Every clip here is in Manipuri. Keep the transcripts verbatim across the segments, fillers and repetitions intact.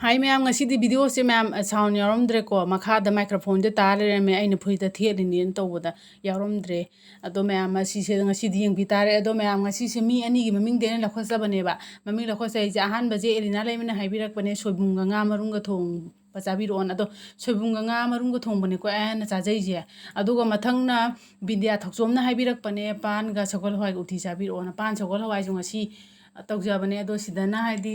ꯑꯩ ꯃꯌꯥꯝ, ꯉꯁꯤꯗꯤ ꯚꯤꯗꯤꯑꯣꯁꯦ ꯃꯌꯥꯝ, ꯑ, ꯁꯥꯎꯟ ꯌꯥꯎꯔꯝꯗ꯭ꯔꯦꯀꯣ, ꯃꯈꯥꯗ ꯃꯥꯏꯀ꯭ꯔꯣꯐꯣꯟꯁꯦ ꯇꯥ ꯂꯩꯔꯝꯃꯦ, ꯑꯩꯅ ꯐꯨꯔꯤꯠꯇ ꯊꯦꯠꯂꯤꯅꯦꯅ ꯇꯧꯕꯗ ꯌꯥꯎꯔꯝꯗ꯭ꯔꯦ꯫ ꯑꯗꯣ ꯃꯌꯥꯝ, ꯑꯁꯤꯁꯦ ꯉꯁꯤꯗꯤ ꯌꯦꯡꯕꯤ ꯇꯥꯔꯦ꯫ ꯑꯗꯣ ꯃꯌꯥꯝ, ꯉꯁꯤꯁꯦ ꯃꯤ ꯑꯅꯤꯒꯤ ꯃꯃꯤꯡꯗꯤ ꯑꯩꯅ ꯂꯧꯈꯠꯆꯕꯅꯦꯕ꯫ ꯃꯃꯤꯡ ꯂꯧꯈꯠꯆꯩꯁꯦ, ꯑꯍꯥꯟꯕꯁꯦ ꯑꯦꯂꯤꯅꯥ ꯂꯩꯃꯅ ꯍꯥꯏꯕꯤꯔꯛꯄꯅꯦ, "ꯁꯣꯏꯕꯨꯝꯒ ꯉꯥ ꯃꯔꯨꯝꯒ ꯊꯣꯡꯕ ꯆꯥꯕꯤꯔꯛꯑꯣꯅ"꯫ ꯑꯗꯣ ꯁꯣꯏꯕꯨꯝꯒ ꯉꯥ ꯃꯔꯨꯝꯒ ꯊꯣꯡꯕꯅꯦꯀꯣ ꯑꯩꯅ ꯆꯥꯖꯩꯁꯦ꯫ ꯑꯗꯨꯒ ꯃꯊꯪꯅ ꯕꯤꯟꯗꯤꯌꯥ ꯊꯧꯆꯣꯝꯅ ꯍꯥꯏꯕꯤꯔꯛꯄꯅꯦ, "ꯄꯥꯟꯒ ꯁꯒꯣꯜ ꯍꯋꯥꯏꯒ ꯎꯇꯤ ꯆꯥꯕꯤꯔꯛꯑꯣꯅ"꯫ ꯄꯥꯟ ꯁꯒꯣꯜ ꯍꯋꯥꯏꯁꯨ ꯉꯁꯤ ꯇꯧꯖꯕꯅꯦ꯫ ꯑꯗꯣ ꯁꯤꯗꯅ ꯍꯥꯏꯗꯤ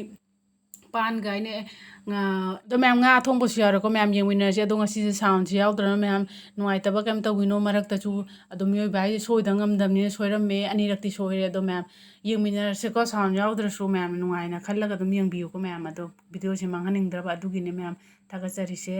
ꯄꯥꯟꯒ ꯑꯩꯅ, ꯉꯥ-, ꯑꯗꯣ ꯃꯌꯥꯝ, ꯉꯥ ꯑꯊꯣꯡꯕꯁꯨ ꯌꯥꯎꯔꯦꯀꯣ꯫ ꯃꯌꯥꯝ ꯌꯦꯡꯃꯤꯟꯅꯔꯁꯦ꯫ ꯑꯗꯣ ꯉꯁꯤꯁꯦ ꯁꯥꯎꯟꯁꯦ ꯌꯥꯎꯗ꯭ꯔꯕꯅ ꯃꯌꯥꯝ ꯅꯨꯡꯉꯥꯏꯇꯕ ꯀꯩꯝ ꯇꯧꯕꯤꯅꯣ꯫ ꯃꯔꯛꯇꯁꯨ ꯑꯗꯨꯝ ꯃꯤꯑꯣꯏꯕ ꯍꯥꯏꯁꯦ ꯁꯣꯏꯗ ꯉꯝꯗꯕꯅꯤꯅ ꯁꯣꯏꯔꯝꯃꯦ꯫ ꯑꯅꯤꯔꯛꯇꯤ ꯁꯣꯏꯔꯦ꯫ ꯑꯗꯣ ꯃꯌꯥꯝ ꯌꯦꯡꯃꯤꯟꯅꯔꯁꯦꯀꯣ꯫ ꯁꯥꯎꯟ ꯌꯥꯎꯗ꯭ꯔꯁꯨ ꯃꯌꯥꯝ ꯅꯨꯡꯉꯥꯏꯅ ꯈꯜꯂꯒ ꯑꯗꯨꯝ ꯌꯦꯡꯕꯤꯌꯨꯀꯣ ꯃꯌꯥꯝ꯫ ꯑꯗꯣ ꯚꯤꯗꯤꯑꯣꯁꯦ ꯃꯥꯡꯍꯟꯅꯤꯡꯗ꯭ꯔꯕ ꯑꯗꯨꯒꯤꯅꯦ ꯃꯌꯥꯝ ꯊꯥꯒꯠꯆꯔꯤꯁꯦ꯫